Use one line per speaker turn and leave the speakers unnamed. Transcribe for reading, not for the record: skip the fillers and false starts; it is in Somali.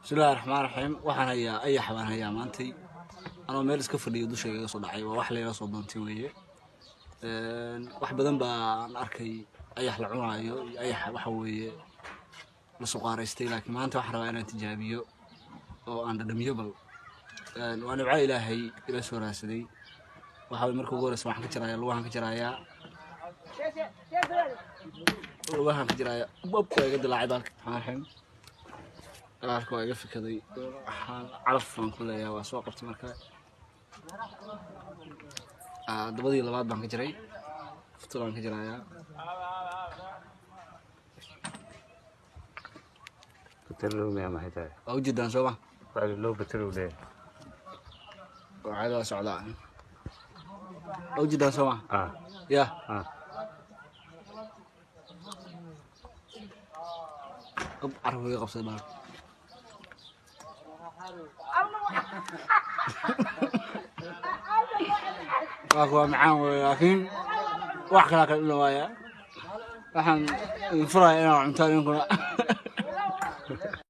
Bismillahi raxmaan raxiim. Waxaan hayaa ayax baan hayaa maantay, anoo meel iska fadhiyo dusha igaga soo dhacay. Waa wax layla soo doontay weeye. Wax badan baan arkay ayax la cunaayo iyo ayax waxa weeye la suqaaraystay, laakiin maanta waxaan rabaa inaan tijaabiyo oo aan dhadhamiyo. Bal waa nimco Ilaahay ila soo raadsaday. Waxa weye, marka ugu horeysa waxaan ka jarayaa lugahan, ka jarayaa lugahan, ka jarayaa. Bab, waa iga dilaacay baalka. Raxmaan raxiim, baalka waa iga fikaday. Waxaan calaf baan ku leeyahay, waa soo qabtay. Marka dabadii labaad baan ka jaray, futul baan ka jarayaa.
Baterilow miyaa, maxay tahay?
Waa ujeedaan, soo ma?
Waa low battery leeyahay.
Waa caada, waa socdaa. Waa ujeedaan, soo ma?
Ah.
Ya.
Ah.
Qab, carabka iga qabsaday baalka. Waa kuwa macaan wey, laakiin wax kalaa kala dhina waaya. Waxaan idin furaya inaan cuntaan idinkuna.